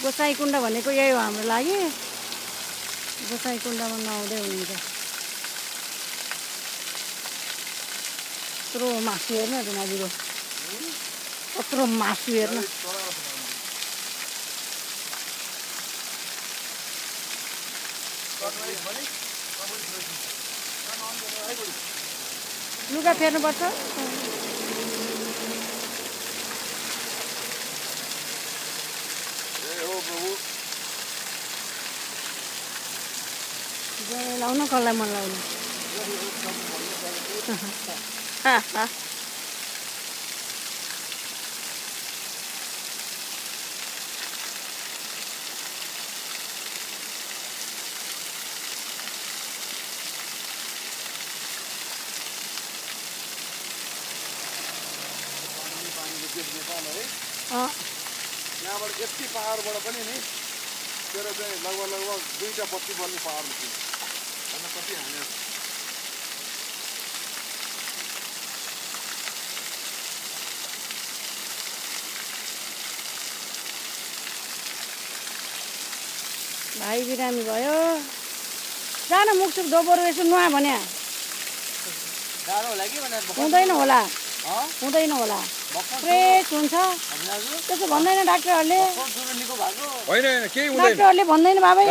गोसाइँकुण्ड भनेको यही हो हाम्रो लागि। गोसाइँकुण्डमा नुहाउँदै हुनुहुन्छ। कत्रो मासु हेर्नु धुनाजुरो, कत्रो मासु हेर्नु। लुगा फेर्नुपर्छ। लाउनु कसलाई मन लाउनु। यहाँबाट यति पहाडबाट पनि नि तेरो चाहिँ लगभग 2टा बत्ती बल्ने पहाड निस्किन्छ। कति हानेर भाइ बिरामी भयो। जान मुखसुख दोहोरो यसो नुहा भने हुँदैन होला, हुँदैन होला, फ्रेस हुन्छ त्यसो भन्दैन डाक्टरहरूले। होइन केही डाक्टरहरूले भन्दैन बाबै।